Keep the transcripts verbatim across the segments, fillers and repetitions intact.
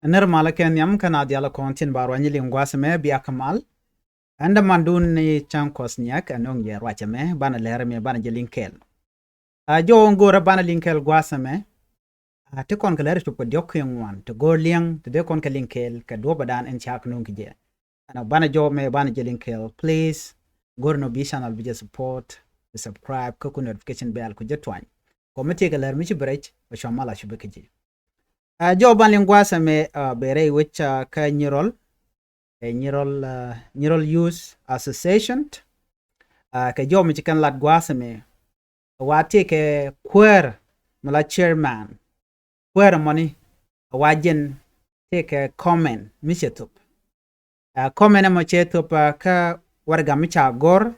Nir malä kɛ nhiam kä na dial kɔn tin ba ruany liŋ gua̱a̱th mɛ bia kä mal. Ɛn däman dun ni ca̱ŋ kɔs nyiak ɛn ɔŋ yɛ ruacɛ mɛ banɛ lɛr mɛ banɛ jɛ liŋ kɛɛl. A jɔw ɛn go̱rä banɛ liŋ kɛɛl gua̱a̱th mɛ. A ti kɔn kɛ lɛr cop kɛ diɔk kɛ ŋuan ti go̱r liɛŋ ti dee kɔn kɛ liŋ kɛɛl kɛ duɔpɛ dan ɛn cak nuŋ kɛ jɛ. Ɛn ɔ banɛ jɔw mɛ banɛ jɛ liŋ kɛɛl, please. Go̱r nɔ bi channel bi jɛ support, bi subscribe kä ku notification bell ku jɛ tuany. Kɔmiti kɛ lɛr mi ci bi rɛc bɛ cua mal a cupi kɛ ji̱. A jɔw ban liŋ gua̱a̱th ɛmɛ, a bɛ rɛy wec a kä Nyirol, ɛ Nyirol, a Nyirol Youth Association. A kɛ jɔw mi ci kɛn lat gua̱a̱th ɛmɛ, wa ti kɛ kuäär mi la chairman, kuäär mɔni, wa jɛn ti kɛ comment mi cɛ thop. A comment ɛmɔ cɛ thop a kä warɛga mi ca gɔr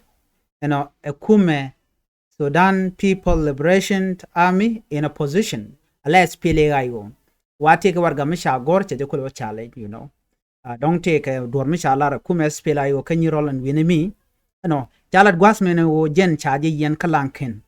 ɛnɔ ɛ kumɛ Sudan People Liberation Army in opposition, ala S P L A I O. Wa ti kɛ warɛga mi ca gɔr cɛ jɛ kulɛ wä challenge, you know. A dɔŋ ti kɛ duɔr mi ca lar ɛ kumɛ S P L A I O kä Nyirol ɛn wi̱ni mi, ɛnɔ ca lat gua̱a̱th mɛn ɛ wä jɛn ca jɛ yɛn kä laŋ kɛn.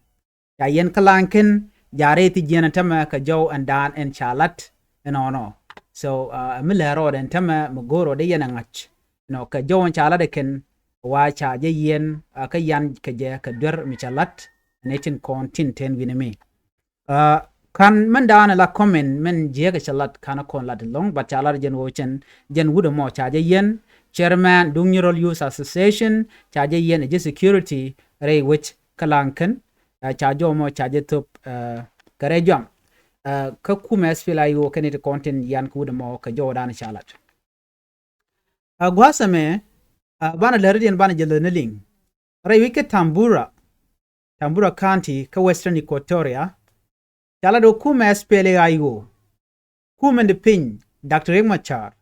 Ca yɛn kä laŋ kɛn, ja rɛy thi jiɛn ɛn tämɛ kɛ jɔw ɛn daan ɛn ca lat ɛnɔnɔ. So a mi lɛ rɔɔd ɛn tämɛ mi go̱o̱r rɔɔd ɛ yɛn ɛ ŋa̱c. Ɛnɔ kɛ jɔw ɛn ca lat ɛ kɛn wa ca jɛ yɛn a kä yan kɛ jɛ kɛ duer mi ca lat ɛn ɛ tin kɔn tin ten wi̱ni mi. A kan mɛn daan ɛ la comment mɛn jiɛk ɛ ca lat kan ɛ kɔn lat ɛlɔ̱ŋ, but ca lat jɛn wä cɛn jɛn wut ɛmɔ ca jɛ yɛn chairman duŋ Nyirol Youth Association, ca jɛ yɛn ɛ jɛ security rɛy wec kä laŋ kɛn. A ca jɔw mɔ ca jɛ thop a kɛ rɛy juam. A kä kumɛ S P L A I O kɛn it kɔn tin yan kä wut ɛmɔ kɛ jɔw dan ca lat. A gua̱a̱th ɛmɛ a banɛ lɛr diɛn banɛ jɛ lät ni liŋ. Rɛy wi̱c kä Tambura, Tambura County kä Western Equatoria. Ca lat ɛ kumɛ S P L A I O, kumɛ ni piny Doctor Riek Machar.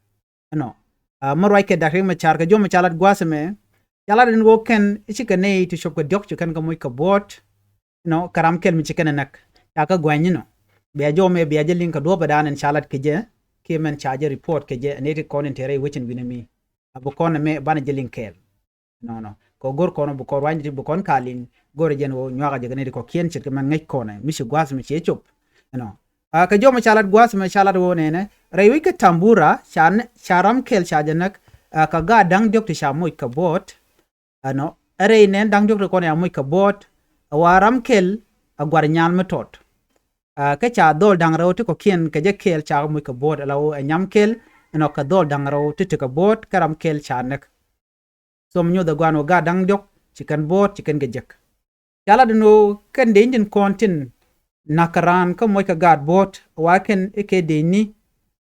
Ɛnɔ a mi ruac kɛ Doctor Riek Machar kɛ jɔw mɔ ca lat gua̱a̱th ɛmɛ. Ca lat ɛn wä kɛn i̱ cikɛ nɛy ti cop kɛ diɔ̱k ci kɛn kɛ moc kɛ buɔ̱ɔ̱t. Ɛnɔ kɛ ram kɛl mi ci kɛn ɛ näk ca kä gua̱ny inɔ. Bia jɔw mɛ bia jɛ liŋ kɛ duɔ̱ɔ̱pɛ dan ɛn ca lat kɛ jɛ kiɛ mɛn ca jɛ report kɛ jɛ ɛn iti kɔn in te rɛy wecin wi̱ni mi. A bi kɔn ɛmɛ banɛ jɛ liŋ kɛɛl. Nɔnɔ kɛ go̱r kɔn bi kɔn ruany ti bi kɔn ka liŋ go̱r jɛn wä nyuaka jɛ kɛ nɛy ti kɔ̱kiɛn ce̱tkɛ mɛn ŋäc kɔn ɛ mi ci gua̱a̱th mi ci cop. Ɛnɔ a kɛ jɔw mɛ ca lat gua̱a̱th mɛ ca lat wä nɛnɛ rɛy wi̱c kä Tambura ca nɛ ca ram kɛl ca jɛ näk. A kɛ gaat da̱ŋ diɔ̱k ti ca moc kɛ buɔ̱ɔ̱t. Ɛnɔ ɛ rɛy nɛn da̱ŋ diɔ̱k ti kɔn ya moc kɛ buɔ̱ɔ̱t. A wa ram kɛl a gua̱r nyal mi tɔt. A kä ca dhɔl da̱ŋ rɛw ti kɔ̱kiɛn kɛ jɛ kɛl ca moc kɛ buɔ̱ɔ̱t ala wä ɛ nyam kɛl. Ɛnɔ kɛ dhɔl da̱ŋ rɛw ti ti kɛ buɔ̱ɔ̱t kä ram kɛl ca näk. Thom nyoth ɛ guan wä gaat da̱ŋ diɔ̱k ci kɛn buɔ̱ɔ̱t ci kɛn kɛ jek. Ca lat ɛn ɣöö kɛn dee nyin kɔn tin nakä raan kä moc kɛ gaat buɔ̱ɔ̱t wa kɛn i̱ kɛ dee ni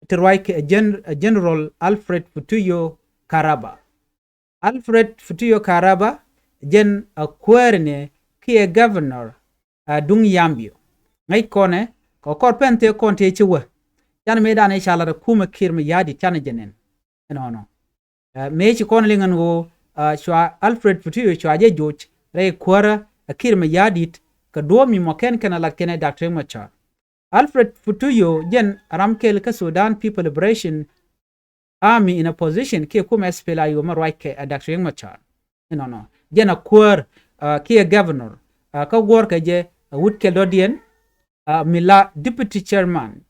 ti ruac kɛ ɛ General Alfred Futuyo Karaba. Alfred Futuyo Karaba jɛn a kuääri ni kiɛ governor a duŋ Yambio. Ŋäc kɔnɛ kɛ kɔr pɛn tëë kɔn tëë ci wä. Can mëë dan i̱ ca lat ɛ kumɛ Kiir Mayardit canɛ jɛ nɛn. Ɛnɔnɔ mëë ci kɔn liŋ ɛn ɣöö cua Alfred Futuyo cua jɛ joc rɛy kuäärä ɛ Kiir Mayardit kɛ duɔ̱ɔ̱p mi mɔ kɛn kɛn a lat kɛn ɛ Doctor Riek Machar. Alfred Futuyo jɛn ram kɛl kä Sudan People Liberation Army in opposition kiɛ kumɛ S P L A I O mɛ ruac kɛ ɛ Doctor Riek Machar. Inɔnɔ jɛn a kuäär kiɛ governor kä guɔ̱ɔ̱r kɛ jɛ ɛ wut kɛl dɔ̱diɛn mi la deputy chairman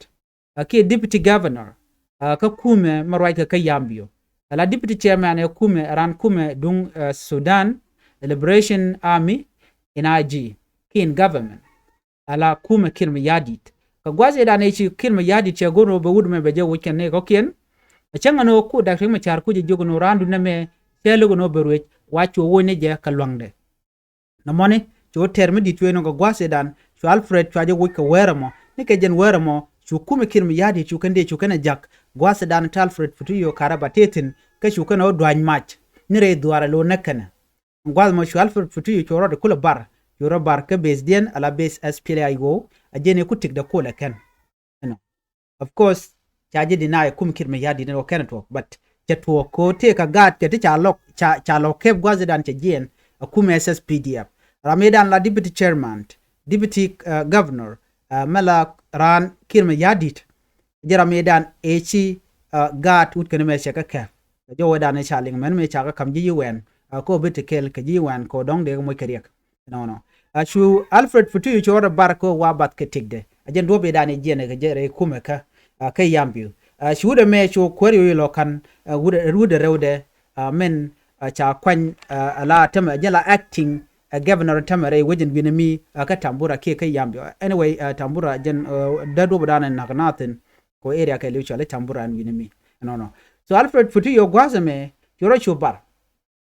kiɛ deputy governor kä kumɛ mɛ ruac kɛ kä Yambio. Ala deputy chairman ɛ kumɛ ran kumɛ duŋ Sudan Liberation Army in I G kiɛ in government. Ala kumɛ Kiir Mayardit kɛ gua̱th idan i̱ ci Kiir Mayardit cɛ go̱r nɔ bɛ wut mɛ bɛ jɛ wuc kɛn ni kɔ̱kiɛn. Ɛ cäŋ ɛn ɣöö ku Doctor Riek Machar kucɛ jiök ɛn ɣöö raandu nɛmɛ cɛ lo̱k ɛn ɣöö bɛ ruëc wa cu woc ni jɛ kɛ lua̱ŋdɛ. Nɔmɔni cu tɛr mi di̱t cuɛ nɔ kɛ gua̱th idan cu Alfred cua jɛ wuc kɛ wɛɛr ɛmɔ ni kɛ jɛn wɛɛr ɛmɔ cu kumɛ Kiir Mayardit cu kɛn dee cu kɛn ɛ jak gua̱th idan te Alfred Futuyo Karaba te thi̱n kä cu kɛn ɣä dua̱ny mac ni rɛy dhuaar ɛ lo̱ näk kɛnɛ. Gua̱th mɔ cu Alfred Futuyo cu rɔɔdɛ kulɛ bar cu rɔ bar kä base diɛn ala base S P L A I O a jɛn i̱ ku tikdɛ kulɛ kɛn. Ɛnɔ of course ca jɛ deny kum Kiir Mayardit ni wä kɛn tuɔk but cɛ tuɔk ko tëë ka gaat kɛ ti ca lɔk ca lɔk kɛp gua̱th idan cɛ jiɛn a kum S S P D F. Ram idan la deputy chairman, deputy governor, mɛ la raan Kiir Mayardit. Jɛ ram idan ëë ci gaat wut kɛn mɛ cɛ kä kɛp. Jɛ wä dan i̱ ca liŋ mɛn mɛ ca kä kam ji̱ yi wɛn ko bi ti kɛl kɛ ji̱ yi wɛn ko dɔ̱ŋ dee moc kɛ riɛk. Nɔnɔ a cu Alfred Futuyo cu rɔ bar ko wa bath kɛ tikdɛ a jɛn duɔ̱p idan i̱ jiɛn kɛ jɛ rɛy kumɛ kä kä Yambio. Ɛ, ci wut ɛmɛ cu kuäär yo̱o̱ ilɔ ka̱n, ɛ, wut ɛ, wut ɛ rɛwdɛ, ɛ, min, ɛ, ca kuany, ɛ, ala tämɛ, jɛn la acting, ɛ, governor tämɛ rɛy wecin wi̱nɛ mi, ɛ, kä Tambura kiɛ kä Yambio. Anyway, ɛ, Tambura jɛn, ɛ, dee duɔp dan ɛ nak nathin, kɛ area kɛɛliw cɔali Tambura ɛn wi̱nɛ mi. Ɛnɔnɔ. So Alfred Futuyo gua̱a̱th ɛmɛ, cu rɔ cu bar.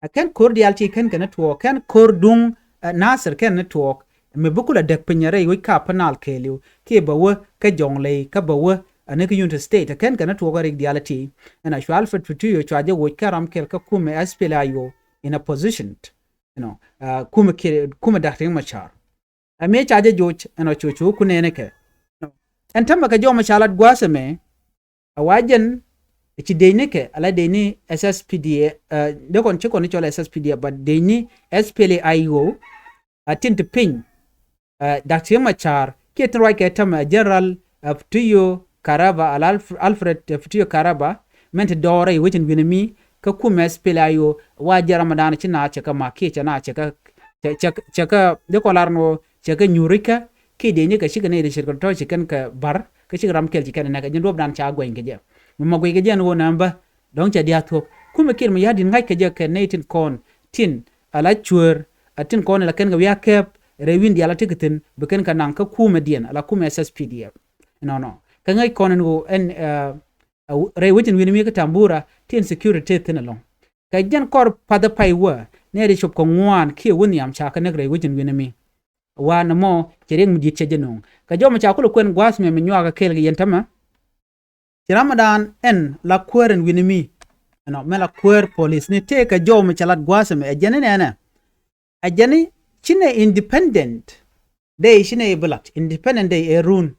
Ɛ kɛn ko̱r diaal ti kɛn kɛn tuɔɔk, kɛn ko̱r duŋ, ɛ, Nasir kɛn ni tuɔɔk. Mi bi kulɛ däk piny rɛy wec kä Upper Nile kɛɛliw, kiɛ bɛ wä kä Jonglei, kä bɛ wä, ɛ, ni kä Unity State, ɛ kɛn kɛn tuɔɔk ɛ rik diaal ti. Ɛn a cua Alfred Futuyo cua jɛ woc kä ram kɛl kä kumɛ S P L A I O in a position, you know, ɛ, kumɛ kiɛ, kumɛ Doctor Riek Machar. Ɛ mëë ca jɛ joc, ɛn ɔ cu cu ku nɛɛni kɛ. Ɛn tämɛ kɛ jɔmɛ ca lat gua̱a̱th ɛmɛ, a wa jɛn, ci decnikɛ, ala decni S S P D F, ɛ, dee kɔn ci kɔn cɔl S S P D F, but decni S P L A I O, a tin ti piny, ɛ, Doctor Riek Machar, kiɛ tin ruac kɛ tämɛ, ɛ, General, ɛ, Futuyo Karaba, ala Alf-, Alfred, ɛ, Futuyo Karaba, mɛn ti dɔɔrɛ i̱ wecin wi̱nɛ mi, kä kumɛ S P L A I O, wa jɛ Ramadan ci na cɛ kä mak kiɛ cɛ na cɛ kä, cɛ, cɛ, cɛ kä, dee kɔn lar ni wä, cɛ kä nyurikä, kiɛ decnikɛ cikɛ nɛy ti ce̱tkɛ tɔ̱ ci kɛn kɛ bar, kä cikɛ ram kɛl ci kɛn nɛkɛ, jɛn duɔ̱ɔ̱pdan ca guɛny kɛ jɛ. Mi ma guɛy kɛ jɛ ɛn ɣöö nɛmɛ bä, dɔ̱ŋ cɛ dia̱a̱ thuɔ̱k. Kumɛ kiɛt mi ya̱di̱t ŋa̱ckɛ jɛ kɛ nɛy tin kɔn, tin, ala cuäär, a tin kɔn ala kɛn kɛ wi̱i̱ a kɛp, rɛy wi̱n diaal a tekɛ thi̱n, bi kɛn kɛ naŋ kä kumɛ diɛn, ala kumɛ S S P D F. Ɛnɔnɔ. Kä ŋäc kɔn ɛn ɣöö ɛn, ɛ, ɛ, rɛy wecin wi̱n mi kä Tambura, tin security tëë thi̱n ɛlɔ̱ŋ. Kɛ jɛn kɔr path ɛ pay wä, nɛy ti cop kɛ ŋuan kiɛ wä nhiam ca kɛ näk rɛy wecin wi̱n mi. Wa nɛ mɔ, cɛ riɛk mi di̱i̱t cɛ jɛ no̱o̱ŋ. Kɛ jɔmɛ ca kulɛ kuɛn gua̱a̱th mɛ mi nyuakä kɛɛl kɛ yɛn tämɛ. Ci Ramadan ɛn la kuäär ɛn wi̱ni mi. Ɛnɔ, mɛ la kuäär police ni tëë kɛ jɔmɛ ca lat gua̱a̱th mɛ, ɛ jɛn ni nɛnɛ. Ɛ jɛn ni ci nɛ independent day ci nɛ i̱ bi lat. Independent day ɛ run.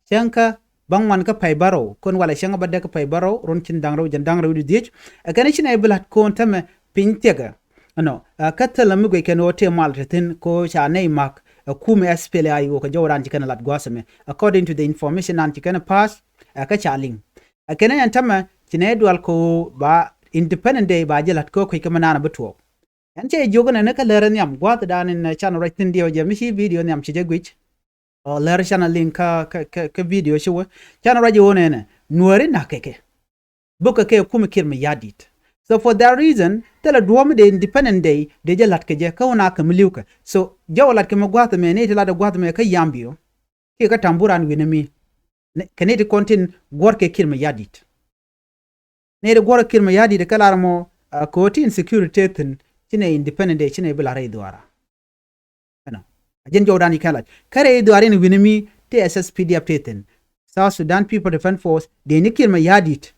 Cäŋ kä bäŋuan kä pay bärɔw, kɔn walɛ cäŋ bädäk kä pay bärɔw, run cin da̱ŋ rɛw jɛn da̱ŋ rɛw wi̱cdɛ dhieec. Ɛ kɛn ci nɛ i̱ bi lat kɔn tämɛ piny thiɛkɛ. Ɛnɔ, ɛ, kä thilɛ mi guic kɛn ɣöö tëë mal te thi̱n kɛ ɣöö ca nɛy mak, ɛ, kumɛ S P L A I O kɛ jɔwdan ci kɛn lat gua̱a̱th ɛmɛ. According to the information nan ci kɛn pass, ɛ, kä ca liŋ. Ɛ kɛn ɛn tämɛ, ci nɛy dual kɛ ɣöö ba Independent Day ba jɛ la̱t kɛ ɣöö kuec kɛ mi naan ɛ bi tuɔɔk. Ɛn cɛ jiök ɛn ɛn kä lɛr ɛ nhiam gua̱a̱thdan in, ɛ, can ruac thi̱n diɛw jɛ mi ci video nhiam ci jɛ guic. Ɔ, lɛr can a liŋ kä, kä, kä, kä video ci wä. Can ruac ɛ ɣöö nɛnɛ, Nuääri na̱k kɛ kɛ. Bukɛ kɛ kumɛ Kiir Mayardit. So for that reason, thilɛ duɔ̱ɔ̱p mi dee Independent Day dee jɛ la̱t kɛ jɛ kä wä na kɛ mi li̱w kɛ. So jɛ wä la̱t kɛ mi gua̱th mɛ, ni ti la̱t ɛ gua̱th mɛ kä Yambio. Kiɛ kä Tamburan wi̱nɛ mi. Ni, kɛ ni ti kɔn tin guɔ̱r kɛ Kiir Mayardit. Ni ti guɔ̱r kɛ Kiir Mayardit kɛ lar mɔ, a, kɛ ɣöö ti insecurity thi̱n, ci nɛ Independent Day, ci nɛ bi la̱t rɛy dhuaara. Ɛnɔ. A jɛn jɔwdan ci kɛn lac. Kä rɛy dhuaar in wi̱ni mi ti S S P D F ti thi̱n. South Sudan People Defense Force, dee ni Kiir Mayardit.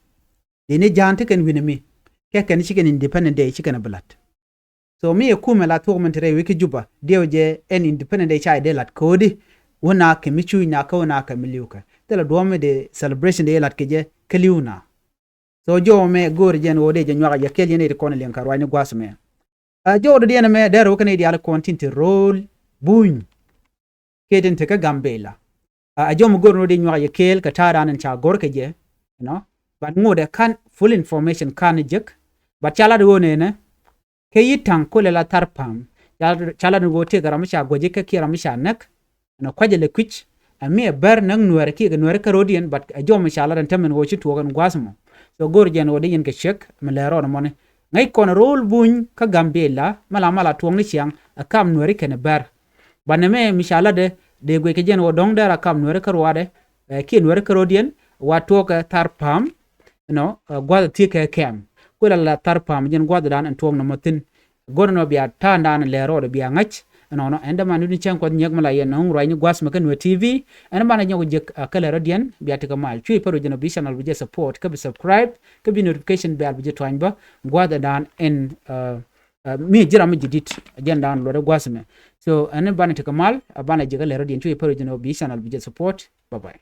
Dee ni ja̱a̱n ti kɛn wi̱ni mi. Kɛ kɛn ci kɛn Independent Day ci kɛn a bi la̱t. So mi ɛ kumɛ la thuɔ̱k min ti rɛy wi̱i̱ kä Juba, diɛw jɛ ɛn Independent Day ca jɛ dee la̱t ko̱di. Wä na kɛ mi cuuc na kä wä na kɛ mi li̱w kɛ. Thilɛ duɔ̱ɔ̱p mi dee celebration dee la̱t kɛ jɛ kä li̱w na. So jɔw mɛ go̱o̱r jɛn ɣöö dee jɛ nyuak a jɛ kɛl yɛn iti kɔn liɛŋ kɛ ruacni gua̱a̱th mɛ. A jɔw dɔ̱diɛn mɛ dee rɛw kɛn i̱ diaal kɔn tin te ro̱o̱l buny. Kɛ tin te kä Gambela. A jɔw mɛ go̱o̱r ni ɣöö dee nyuak a jɛ kɛl kɛ ta̱a̱ raan in ca go̱r kɛ jɛ. You know, but ŋot ɛ ka̱n full information ka̱n jek. But ca lat ɣöö nɛnɛ. Kɛ yi̱ ta̱ŋ kulɛ la thar pa̱a̱m. Ca, ca lat ni ɣöö tëëkɛ ram mi ca guäci kä kiɛ ram mi ca näk. Ɛn ɛ kua̱cɛ lɛ kui̱c. Ɛ mi ɛ bär näk Nuɛɛr kiɛ kɛ Nuɛɛr kä ro̱diɛn, but ɛ jɔw mi ca lat ɛn tämɛ ni ɣöö ci tuɔɔk ɛn gua̱a̱th mɔ. So go̱o̱r jɛn ɣöö dee yɛn kɛ ciek mi lɛɛr rɔɔd ɛmɔni. Ŋäc kɔn ro̱o̱l buny kä Gambela, mɛ la mɛ la tuɔɔk ni ciaŋ, ɛ kam Nuɛɛri kɛnɛ bär. Banɛ mɛ mi ca latdɛ, dee guic kɛ jɛn ɣöö dɔ̱ŋ dee ra kam Nuɛɛri kä ruaadɛ, ɛ kiɛ Nuɛɛri kä ro̱diɛn, wa tuɔɔkɛ thar pa̱a̱m, you know, ɛ gua̱th thiek kɛ kɛm. Kuɛ la la thar pa̱a̱m jɛn gua̱thdan ɛn tuɔɔk nɔmɔ thi̱n. Go̱r nɔ bia ta̱a̱ndan lɛ rɔɔdɛ bia ŋa̱c. Ɛnɔnɔ ɛn däman ni cäŋ kuɔth nyiek mi la yɛn nɔŋ ruacni gua̱th mi kä Nuer T V. Ɛn banɛ nyɔk jek, ɛ, kä lɛ rɔ̱diɛn bia tekɛ mal. Cuɛ pär wi̱c jɛn ɔ bi channel bi jɛ support kä bi subscribe kä bi notification bell bi jɛ tuany bä. Gua̱thdan ɛn, ɛ, ɛ, mi ji̱ ram mi ji̱ dit. Jɛn dan luɔt ɛ gua̱th mɛ. So ɛn banɛ tekɛ mal, ɛ, banɛ jek kä lɛ rɔ̱diɛn cuɛ pär wi̱c jɛn ɔ bi channel bi jɛ support. Bye bye.